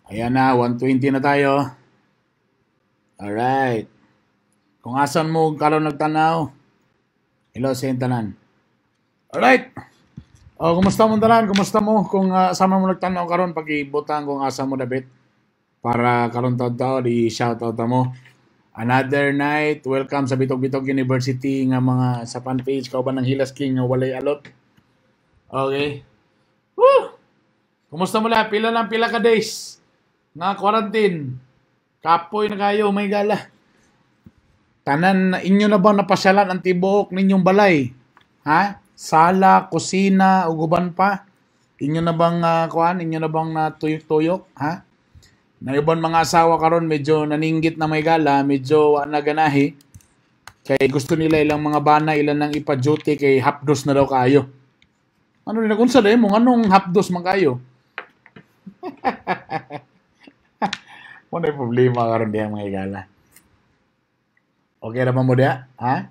Ayan na, 120 na tayo. Alright. Kung asan mo karon nagtanaw, hello sa tanan. Alright. Oh, kumusta mo tanan? Kumusta mo? Kung sama mo nagtanaw karon, pag-ibutang kung asa mo dapit para karon taon di shout out mo. Another night, welcome sa Bitog Bitog University nga mga sa fan page kauban ng Hilas King nga walay alot. Okay. Woo! Kumusta mo la? Pila lang pila ka days nga quarantine. Kapoy na kayo, may gala. Tanan inyo na ba napasyalan ang tibuok ninyong balay? Ha? Sala, kusina, ug uban pa? Inyo na bang kuan? Inyo na bang natuyok-tuyok? Ha? Na uban mga asawa karon medyo naninggit na, may gala, medyo wa na ganahi. Kay gusto nila ilang mga bana ilan nang ipa-duty kay hapdos na daw kayo. Ano nila kung sa mo anong hapdos man kayo? Mo na problema karon diha, mga igala. Okay ra ba mo diha? Ha?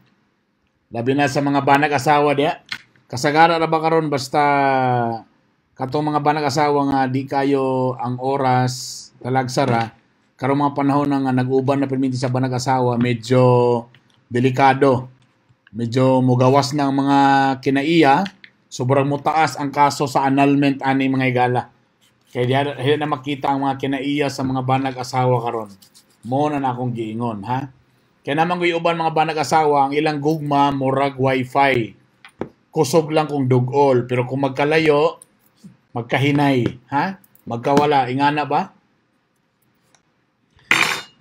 Labi na sa mga banag asawa diha. Kasagara ra ba karon basta katong mga banag asawa nga di kayo ang oras talagsara karong mga panahon na nga nag-uban na perminti sa banag asawa, medyo delikado. Medyo mugawas ng mga kinaiya, sobrang mutaas ang kaso sa annulment ani, mga igala. Kaya di na makita ang mga kinaiya sa mga banag asawa karon. Mo na na akong giingon, ha? Kaya naman kung uban mga banag asawa, ang ilang gugma murag wifi. Kusog lang kung dugol, pero kung magkalayo, magkahinay, ha? Magkawala, ingana ba?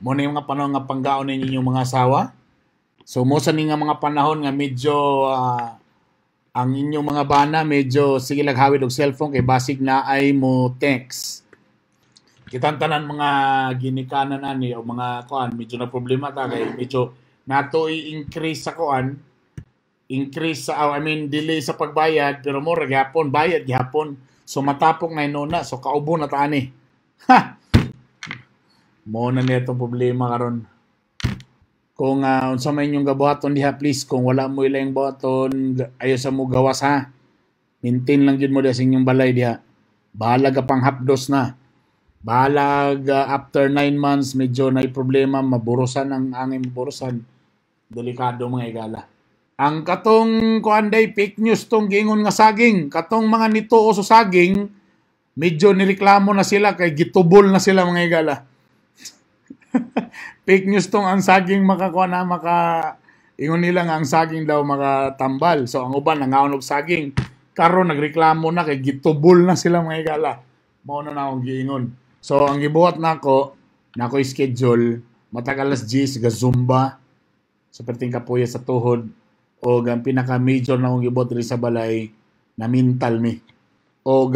Mo na yung mga panahon nga panggaon ninyo yung mga asawa. So mo sa ni nga mga panahon nga medyo ang inyong mga bana medyo sige lang hawid og cellphone kay basig na ay mo text. Kitang tanan mga ginikanan ani o mga kuan, medyo na problema ta kay medyo nato i-increase sa kuan, increase sa, oh, I mean, delay sa pagbayad, pero mo ra gyapon bayad gyapon. So matapok na inuna, so kaubo na ta ani. Ha, mo na niya itong problema karon. Kung unsa may inyong gabuhaton diha, please, kung wala mo ilang buhaton, ayo sa mo gawas, ha. Maintain lang jud mo diha sa inyong balay diha. Bahala ka pang hapdos na. Bahalag after 9 months medyo na problema, maburusan ang angin, maburusan. Delikado, mga igala. Ang katong kuan day, fake news tong giingon nga saging, katong mga nito o sa saging, medyo nireklamo na sila kay gitubol na sila, mga igala. Fake news tong ang saging makakuha na maka ingon nila nga ang saging daw makatambal. So ang uban nangaon og saging. Karon nagreklamo na kay gitubol na sila, mga igala. Mao na na akong giingon. So ang gibuhat nako, nako schedule matag alas 10 ga Zumba sa perting kapuya sa tuhod o ang pinaka major na akong gibuhat diri sa balay na mental mi. O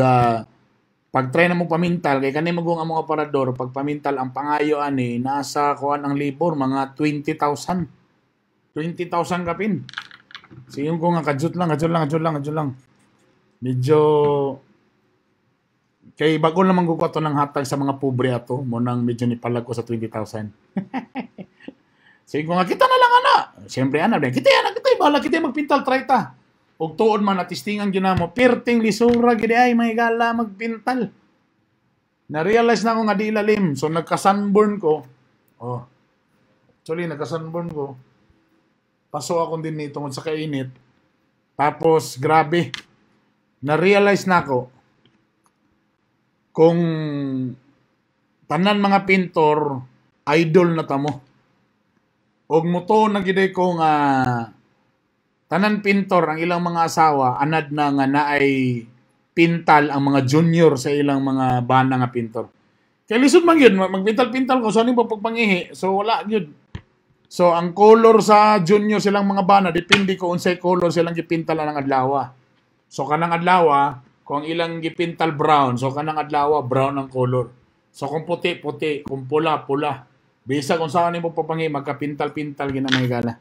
pag try na mo pamintal kay kani magong ang mga aparador, pag pamintal ang pangayo ani nasa kuan ang labor mga 20,000. 20,000 kapin. Sige ko nga kadyot lang, kadyot lang, kadyot lang, kadyot lang. Medyo kay bago naman ko ato ng hatag sa mga pobre ato, mo nang medyo nipalag ko sa 20,000. Sige ko nga kita na lang ana. Siyempre ana, kita ana, kita bahala kita magpintal, try ta. Og tuod man natistingan gyud namo, perting lisura gid ay may gala magpintal. Na-realize na ako nga di ilalim. So nagka-sunburn ko. Oh. Actually nagka-sunburn ko. Paso ako din ni tungod sa kainit. Tapos grabe. Na-realize na ako kung tanan mga pintor idol na tamo. Og mutuo na gid ko nga tanan pintor ang ilang mga asawa anad na nga naay pintal ang mga junior sa ilang mga bana nga pintor. Kay lisod man gyud magpintal-pintal ko sa so, pagpangihi. So wala gyud. So ang color sa junior silang mga bana depende ko unsay color silang gipintal ang adlaw. So kanang adlaw kung ang ilang gipintal brown, so kanang adlaw brown ang color. So kung puti, puti, kung pula, pula. Bisa kung saan nimo papangi magkapintal-pintal gina may gala.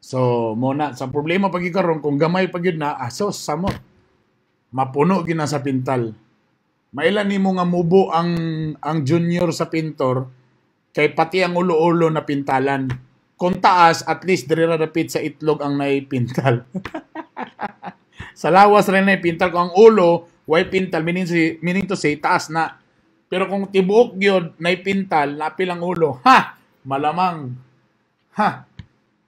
So, mo na sa problema pag karon kung gamay pa gyud na asos samot. Mapuno gyud na sa pintal. Mailan nimo nga mubo ang junior sa pintor kay pati ang ulo-ulo na pintalan. Kung taas, at least diri ra dapit sa itlog ang naipintal. Sa lawas rin naipintal. Kung ang ulo, Way pintal, meaning to say, taas na. Pero kung tibuok gyud nay pintal, napil ang ulo. Ha! Malamang. Ha!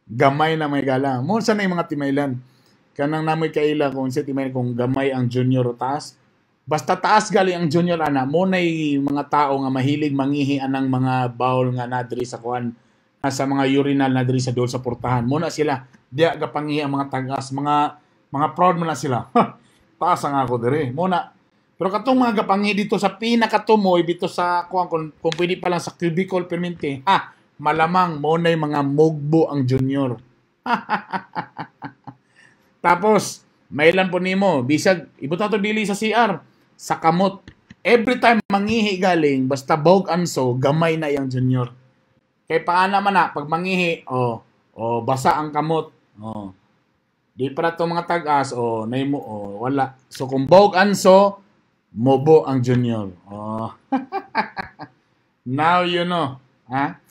Gamay na may gala. Mo sa na yung mga timaylan. Kanang namoy kaila kung sa timaylan kung gamay ang junior o taas. Basta taas gali ang junior ana, mo nay mga tao nga mahilig mangihi anang mga bowl nga nadri sa kuan, sa mga urinal na diri sa duol sa portahan. Mo na sila diya gapangihi ang mga tagas, mga proud mo na sila. Taas ang ako diri. Mo na. Pero katong mga gapangihi dito sa pinakatumoy dito sa kuan, kung pwede pa lang sa cubicle permente, ha, malamang mo na mga mugbo ang junior. Tapos, mailan po nimo, bisag ibutang to dili sa CR, sa kamot. Every time mangihi galing, basta bog anso, gamay na yang junior. Kay paana man na, pag mangihi, oh, oh, basa ang kamot. Oh. Di para to mga tag-as, oh, naimo, oh, wala. So kung bog anso, mobo ang junior. Oh. Now you know. Ha?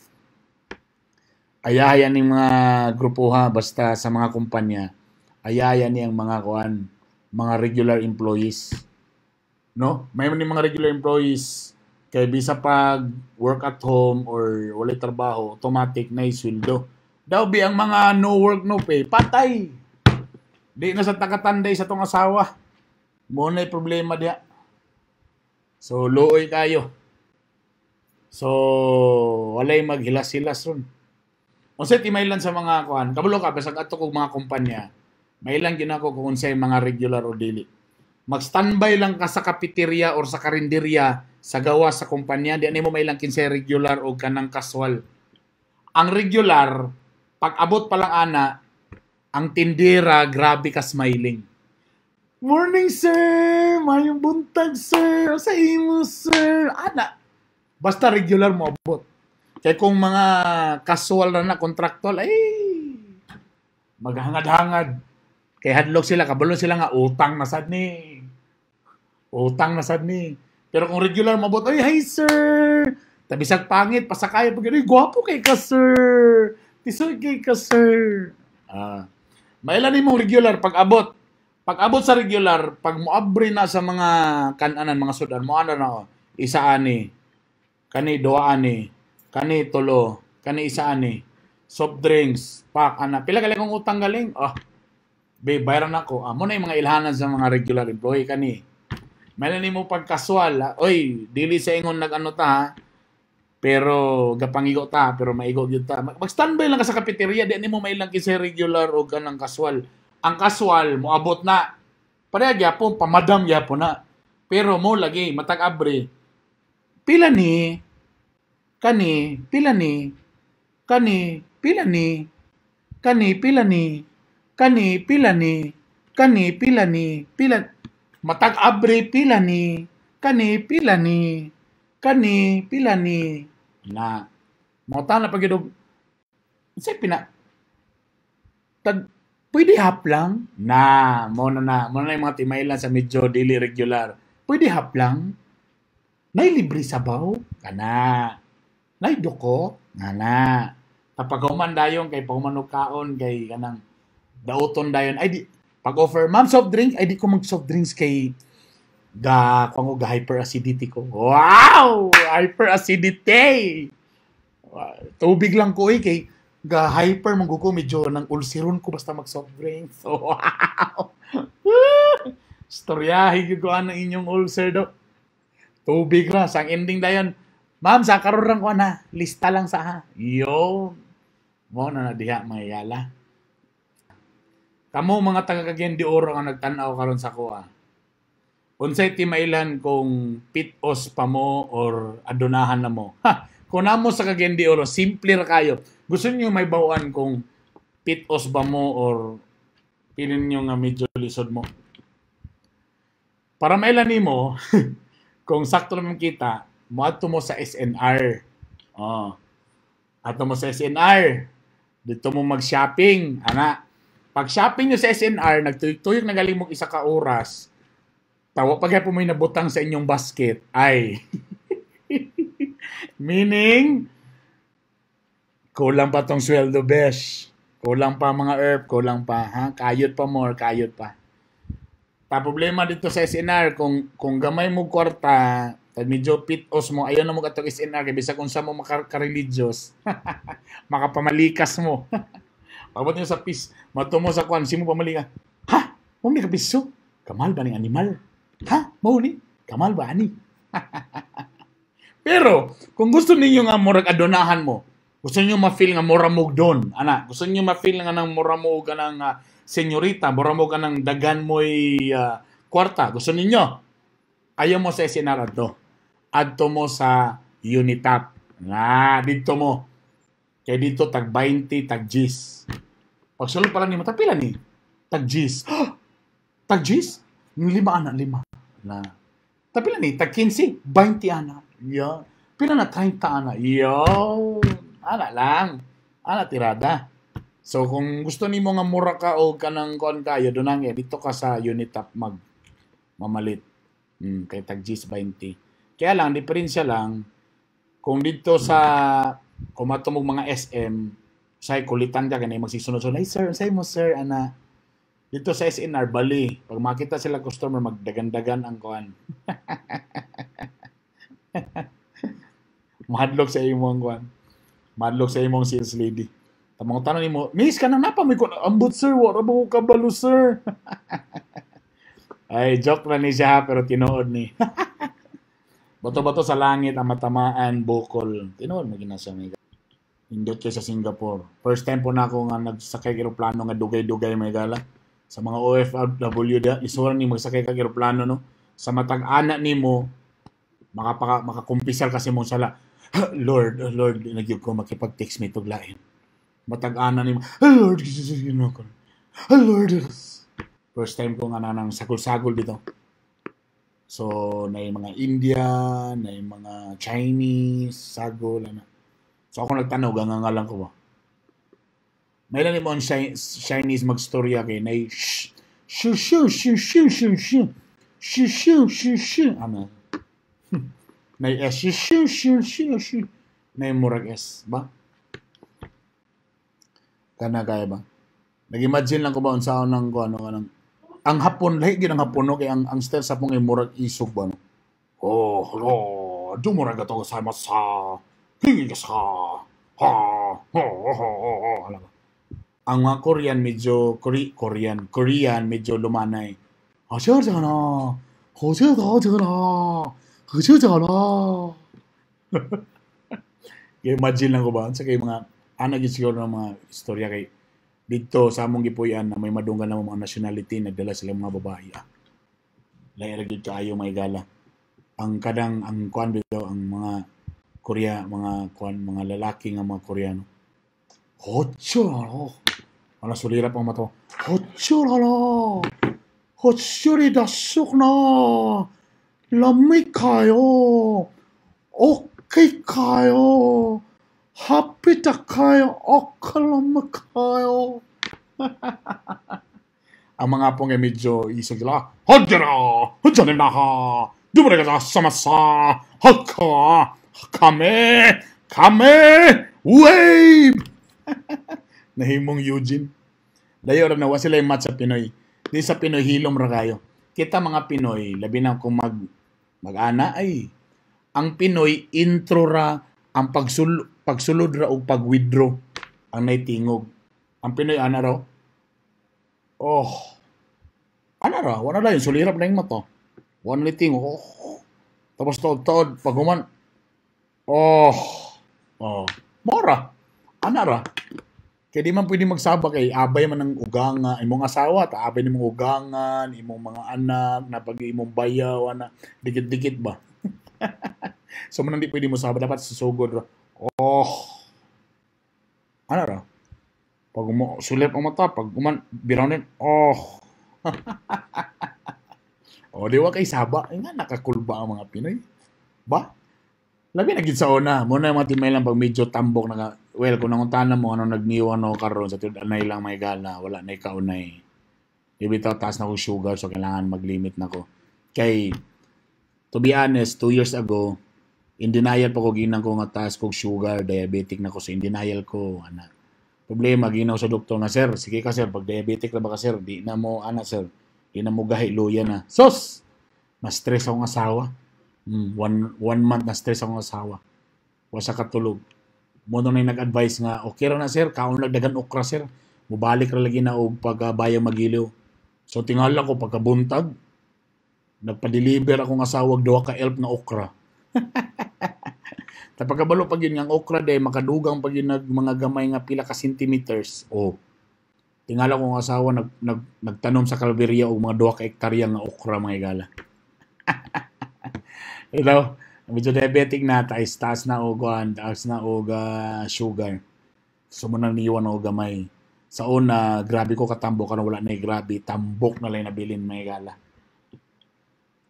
Ayayan ni mga grupo ha, basta sa mga kumpanya. Ayayan ni ang mga kuan, mga regular employees. No? May ni mga regular employees kay bisa pag work at home or walay trabaho, automatic na sweldo. Daw bi ang mga no work no pay, patay. Di na sa takatanday sa tong asawa. Mo na problema diya. So luoy kayo. So walay maghilas-hilas ron. Unsay timaylan sa mga kuan? Kabalo ka bisag ato kog mga kumpanya. Mailan gyud ako kung unsay mga regular o dili. Mag-standby lang ka sa cafeteria or sa karinderya sa gawa sa kumpanya, di nimo mailang kinsay regular o kanang casual. Ang regular, pag abot pa lang ana, ang tindera grabe ka smiling. "Morning, sir! Mayong buntag, sir! Sa imo, sir?" Ana. Basta regular mo abot. Kaya kung mga casual na na, contractual, ay, maghangad-hangad. Kay hadlok sila, kabalo sila nga, utang na sad ni. Utang na sad ni. Pero kung regular mabot, "Ay, hi, sir! Tabisag pangit, pasakay pag "Ay, gwapo kay ka, sir. Tisoy kay ka, sir." Ah. Mailan mong regular pag abot. Pag abot sa regular, pag moabre na sa mga kananan, mga sudan, mo ano na, oh, isa ani, kani duha ani, kani tulo, kani isa ani, soft drinks, pak, ana, "Pila gali kong utang galing?" "Ah, be, bayaran ako." Ah, mo na yung mga ilhanan sa mga regular employee kani. Mailan nimo pag casual, ah, oy, dili sa ingon nag-ano ta ha, pero gapangigo ta, pero maigo gyud ta. Mag-standby lang ka sa cafeteria, di nimo mailang kinsa regular o kanang casual. Ang casual, moabot na. Pareha gyapon, pamadam gyapon na. Pero mo lagi, matag abre. "Pila ni? Kani, pila ni? Kani, pila ni? Kani, pila ni? Kani, pila ni? Kani, pila ni? Pila." Matag abre, "Pila ni? Kani, pila ni? Kani, pila ni?" Na. Mao na pag unsay pina tag pwede half lang na mo na na mo na yung mga timaylan sa medyo dili regular. "Pwede half lang? Nay libre sabaw?" Kana. "Nay duko?" Ngana. Kapag human dayon kay pag human og kaon kay kanang dauton dayon ay di pag offer, "Ma'am, soft drink?" "Ay, di ko mag soft drinks kay ga kung ga hyperacidity ko." Wow, hyperacidity. "Tubig lang ko eh kay ga hyper man ko, medyo nang ulceron ko basta mag soft drinks." Wow, storyahe gyud ko ang inyong ulcer do. Tubig ra sang ending dayon. "Ma'am, sa karon rang ko na lista lang sa ha." Yo, mo na na diha mayala. Kamo mga taga Cagayan de Oro nga nagtan-aw karon sa kuha. Unsay timailan kung pitos pa mo or adunahan na mo? Ha, kung namo sa Cagayan de Oro, simple ra kayo. Gusto niyo may bawaan kung pitos ba mo or pilin niyo nga medyo lisod mo. Para mailan nimo kung sakto naman kita, moadto mo sa SNR. Oh. Adto mo sa SNR. Dito mo mag-shopping, ana. Pag shopping nyo sa SNR, nagtuyok-tuyok na galing mong isa ka oras, tawa pag po may nabutang sa inyong basket, ay, meaning, kulang pa tong sweldo, besh. Kulang pa mga herb, kulang pa, ha? Kayod pa more, kayod pa. Ta problema dito sa SNR, kung gamay mo kwarta, tag medyo pitos mo, ayaw na mo katong SNR kay bisag unsa mo maka-religious, makapamalikas mo. Pabot niyo sa pis, mato mo sa kwan, simo pamalika. Ha? Mo ni ka piso? Kamal ba ning animal? Ha? Mao ni? Kamal ba ani? Pero kung gusto ninyo nga murag adonahan mo, gusto niyo ma-feel nga mura mo don, ana, gusto niyo ma-feel nga nang mura mo kanang senyorita, mura mo kanang dagan mo'y kwarta, gusto ninyo? Ayaw mo sa SNR adto. Adto mo sa Unitap. Na, dito mo. Kay dito tag 20, tag 10. Pagsulod pa lang nimo, tag pila ni? Tag 10. Tag 10? Lima ana, lima. Na. Tag pila ni? Tag 15, 20 ana. Yeah. Pila na 30 ana. Yo. Ana lang. Ana tirada. So kung gusto nimo nga mura ka o kanang kuan kayo dunang dito ka sa Unitap mag mamalit. Kay tag 10 20. Kaya lang diferensya lang kung dito sa kung matumog mga SM say kulitan ka kanay magsisunod-sunod. "Ay sir, say mo sir ana." Dito sa SNR bali, pag makita sila customer magdagandagan ang kuan. Mahadlok sa imong kuan. Mahadlok sa imong sales lady. Tamang tanong nimo, "Miss, kanang napa may kuan?" "Ambot sir, wala ba ko kabalo sir?" Ay, joke na ni siya pero tinuod ni. Bato-bato sa langit ang matamaan bukol. Tinuod mo gina siya may. Indot kay sa Singapore. First time po na ako nga nagsakay eroplano nga dugay-dugay may gala. Sa mga OFW da, isuran ni magsakay kag eroplano no. Sa matag ana nimo makapaka makakumpisal kasi mong sala. "Lord, oh Lord, nagyud ko makipag-text me tuglain." Matag ana nimo, "Lord, ko. Lord." First time ko nga nanang sagol-sagol dito. So, na yung mga Indian, na yung mga Chinese, sagol, ano. So, ako nagtanaw, gangangalan ko ba? May lang mo ang Chinese magstorya kay na sh shu shu shu shu shu shu shu shu shu shu ano na s shu shu shu shu shu na murag s ba kana kaya ba nag-imagine lang ko ba unsaon nang ko ano kanang ang Hapon lahi gyud ang Hapon no kay ang style sa Hapon ay murag isog ba no. Oh hello dumurag ato sa masa hingi sa ha ha ha ha ha. Ang mga Korean medyo Korean Korean medyo lumanay. Ah na na. Imagine lang ko ba sa kay mga ana gyud siguro ng mga istorya kay dito sa among gipuy-an na may madunggan na mga nationality nagdala sila mga babae. Ah. Lahi ra gyud kaayo may gala. Ang kadang ang kuan bitaw ang mga Korea, mga kuan mga lalaki nga mga Koreano. Hotcho ano. Ana sulirap ang mata. Hotcho ano. Hotsuri dasuk na. Lamig kayo. Okay kayo. Happy ta kayo. Okay lamig kayo. Ang mga pong ay medyo isog sila. Hodjara! Hodjara na ha! Dumara ka sa samasa! Haka! Kame! Kame! Wave! Nahimong Eugene. Dayo ra na wa sila yung match sa Pinoy. Di sa Pinoy hilom ra kayo. Kita mga Pinoy, labi na kung mag-ana ay ang Pinoy intro ra ang pagsulod ra og pag-withdraw ang naitingog. Ang Pinoy ana raw. Oh. Ana ra, wala na yun sulirap na yung mata. Wala na tingog. Oh. Tapos taod-taod pag human. Oh. Oh. Mora. Ana ra. Kaya di man pwede magsaba kay abay man ang uganga, imong asawa, ta abay nimong ugangan, imong mga anak, napag imong bayaw, ana, dikit-dikit ba? So man di pwede mo saba, dapat susugod ra. Oh. Ana ra. Pag sulip ang mata, pag uman birawnin, oh. O, di wa kay saba. Ay nga, nakakulba ang mga Pinoy. Ba? Labi na gid sa una. Muna yung mga timay lang pag medyo tambok na well, kung nangutana mo ano nagniwa no karon sa tiud anay lang may gala, wala na ikaunay. Di bitaw taas na ko sugar so kailangan mag-limit na ko. Kay to be honest, 2 years ago, in denial pa ko ginang ko nga taas kog sugar, diabetic na ko, so in denial ko ana. Problema ginaw sa doktor nga, "Sir, sige ka sir, pag diabetic na ba ka sir, di na mo ana sir." Di na mo gahi, luya na. Sos! Na-stress akong asawa. One month na stress akong asawa. Wa sa katulog. Mo na nag-advise nga, okay ra na sir, kaon lang dagan okra sir. Mubalik ra lagi na og pagbayang magiliw. So tingala ko pagkabuntag, nagpa-deliver akong asawa og duha ka elf nga okra. Ta pagkabalo pag yun nga okra day makadugang pag yun nag mga gamay nga pila ka centimeters. Oh. Tingala ko ang asawa nagtanom sa Calveria og mga 2 ka hektarya nga okra, mga igala. Ito, medyo diabetic na, taas, taas na og taas na og sugar. So mo nang niwan og gamay. Sa una, grabe ko katambok, karon wala na, grabe, tambok na lang nabilin, mga igala.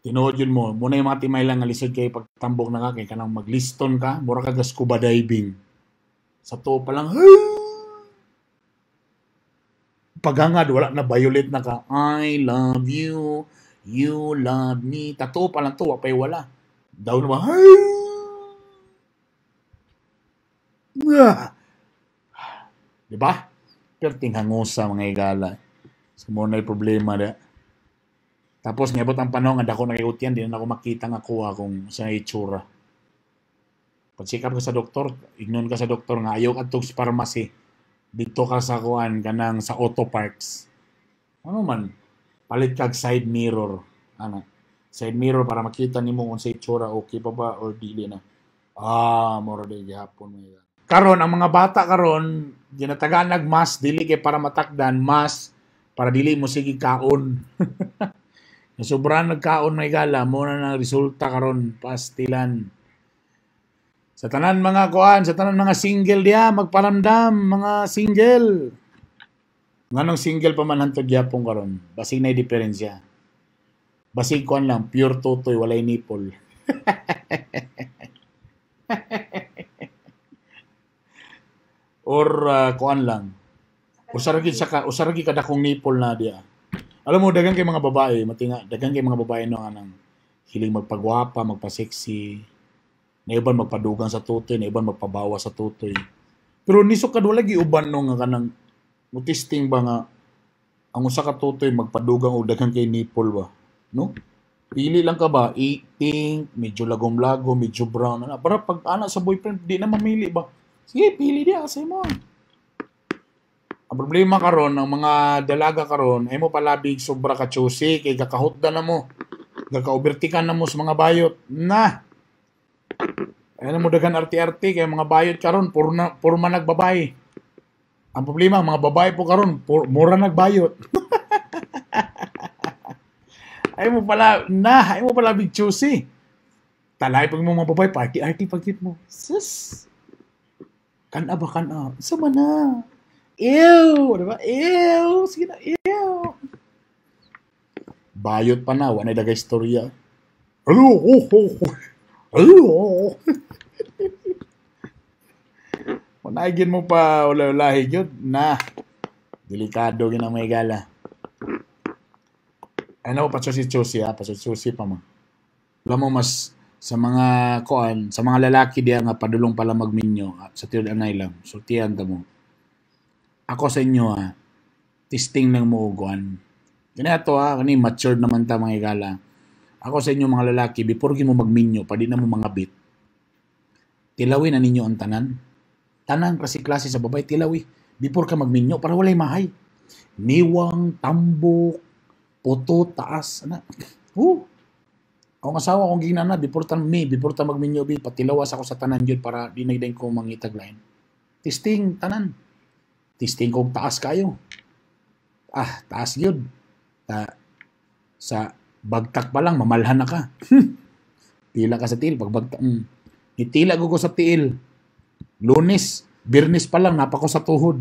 Tinuod yun mo, muna yung mga timay lang nga lisod kay pagtambok na ka, kay kanang magliston ka, mura ka scuba diving. Sa to pa lang, paghangad, wala na, violet na ka. I love you, you love me. Tato pa lang to, wapay wala. Down ba? Diba? Pero tinghangusa, mga igala. So, mo na problema da. Tapos, niabot ang panahon nga dako na kay utyan, di na ako makita nga kuha kung sa itsura. Pag-check up ka sa doktor, ignon ka sa doktor nga ayaw kadtog sa pharmacy. Dito ka sa kuan kanang sa auto parts. Ano man, palit kag side mirror. Ano? Side mirror para makita nimo kung sa itsura okay pa ba or dili na. Ah, moro di gihapon mo. Karon ang mga bata karon ginatagaan nag mas dili kay para matakdan, mas para dili mo sige kaon. Sobrang nagkaon, may gala mo na na resulta karon pastilan. Sa tanan mga kuan, sa tanan mga single diya, magparamdam mga single. Nganong single pa man hantod gyapon karon? Basig na diferensya. Basig kuan lang, pure totoy, walay nipple. Or kuan lang. Usara gyud sa ka, usara gyud kadakong nipple na diya. Alam mo, dagan kay mga babae, matinga, dagan kay mga babae no anang hiling magpagwapa, magpa-sexy. Na iban magpadugang sa tutoy, na iban magpabawa sa tutoy. Pero nisok kad wala giuban no nga kanang mutisting ba nga ang usa ka tutoy magpadugang og daghan kay nipple ba, no? Pili lang ka ba, pink, medyo lagom-lagom, medyo brown, ana. Para pag ana sa boyfriend, di na mamili ba? Sige, pili diya sa imo. Ang problema karon ang mga dalaga karon ay mo palabig sobra ka choosy kay kakahutda na mo. Gakaobertikan na mo sa mga bayot. Na. Ay mo daghan arti-arti kay mga bayot karon puro purma nagbabae. Ang problema ang mga babae po karon mura nagbayot. Ay mo pala na, ay mo pala big choosy. Talay pag mo mga babae party-arty pagkit mo. Sus. Kana ba kana? Sa man na. Ew! Diba? Ew! Sige na, ew! Bayot pa na, wala na dagay istorya. Hello! Oh, oh, oh. Hello! Wala mo pa wala-wala yun. Na, delikado yun ang may gala. Ano, pachusi-chusi ha, pachusi pa mo. Alam mo, mas sa mga koan, sa mga lalaki diya nga padulong pala magminyo, sa tiyo anay lang, sultian ta mo. Ako sa inyo ha, testing lang mo uguan. Kaya to ha, kani matured naman ta mga igala. Ako sa inyo mga lalaki, before mo magminyo, padi na mo mga bit. Tilawin na ninyo ang tanan. Tanan klase-klase sa babae, tilawi. Before ka magminyo, para walay mahay. Niwang, tambok, puto, taas. Ana. Akong asawa kong gingnan na, before ta me, before ta magminyo, bi, patilawas ako sa tanan yun para di na ko mangitag lain. Testing, tanan. Testing kong taas kayo. Ah, taas yun. Sa bagtak pa lang, mamalhan na ka. Tila ka sa tiil. Pag bagtak, Itila ko sa tiil. Lunes, Biyernes pa lang, napako sa tuhod.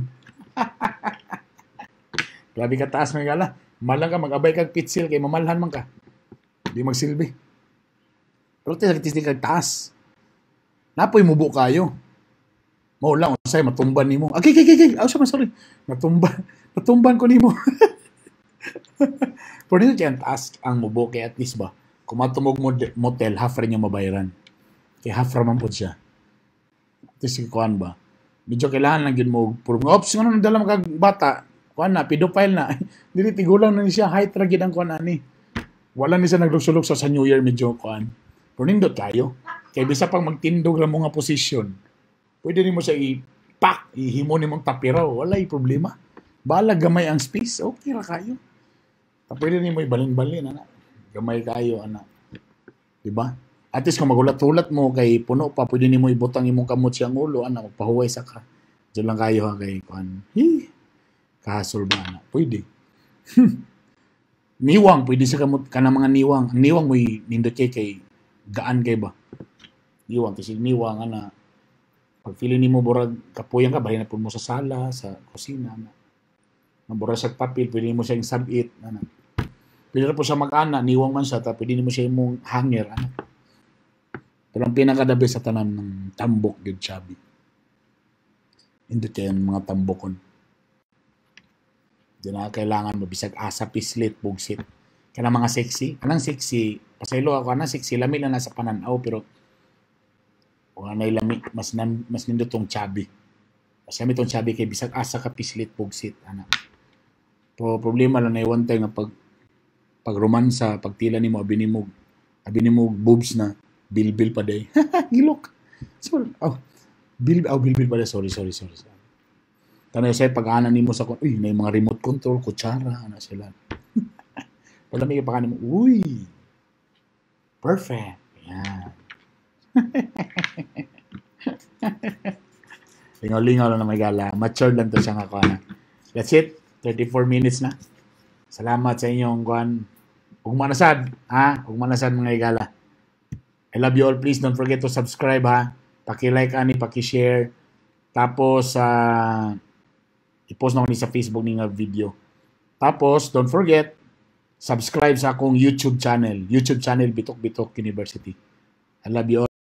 Grabe ka taas, may gala. Malang ka, mag-abay kag pitsil, kay mamalhan man ka. Di magsilbi. Pero tistig kag taas. Napoy mubo kayo. Mao lang, usay, matumban nimo. Okay, okay, okay. Oh, sorry. Natumban. Natumban ko nimo. Pero dito dyan, taas ang mubo, kay at least ba, kung matumog mo motel, half rin yung mabayaran. Kaya half raman po siya. At least, kuhan ba? Medyo kailangan lang yun mo. Puro, ops, nga nang dala kag bata, Kuan na, pedophile na. Dili, tigulang na ni siya, height ra gid ang kuan ani. Wala ni siya naglukso-lukso sa New Year, medyo kuan. Pero nindot kayo. Kay bisa pang magtindog ra mo nga posisyon, pwede nimo siya i-pack, ihimo nimong tapiraw, wala problema. Bahala gamay ang space, okay ra kayo. Ta pwede nimo ibalin-balin ana. Gamay kayo ana. Diba? At least kung magulat-ulat mo kay puno pa, pwede nimo ibutang imong kamot siyang ulo ana, magpahuway sa ka. Diyan lang kayo ha, kay kuan. Hi. Kahasol ba ana? Pwede. Niwang, pwede sa kamot kana mga niwang. Ang niwang mo'y nindot kay gaan kay ba. Niwang kasi niwang ana. Pag feeling nimo burag kapuyan ka, bahin na pud mo sa sala, sa kusina ana. Mabura sa papel, pwede mo siya sabit ana. Pwede ra po siya mag-ana, niwang man siya, ta pwede nimo siya imong hanger ana. Pero ang pinaka-the best sa tanan ng tambok gyud, chubby. Indot kay ang mga tambokon. Di na kailangan mo bisag asa pislit, bugsit. Kanang mga sexy, anang sexy, pasaylo ako anang sexy, lami lang na sa pananaw, pero wala na lami, mas nindot tong chubby. Mas lami tong chubby kay bisag asa ka pislit, bugsit ana. Pero problema lang na one time nga pag romansa, pagtila nimo abi nimo boobs na bilbil pa day. Gilok. Sorry. Oh, bil oh, bilbil pa day. Sorry, sorry, sorry. Tanay say pag ana nimo sa, uy, na mga remote control, kutsara ana sila. Pag lami pa kanimo, uy. Perfect. Yan. Lingaw-lingaw lang na may gala. Mature lang to siya nga kuan. That's it. 34 minutes na. Salamat sa inyong kuan. Ugma na sad, ha? Ugma na sad, mga igala. I love you all. Please don't forget to subscribe, ha. Paki-like ani, paki-share. Tapos i-post na ko ni sa Facebook ni nga video. Tapos don't forget subscribe sa akong YouTube channel. YouTube channel Bitok Bitok University. I love you all.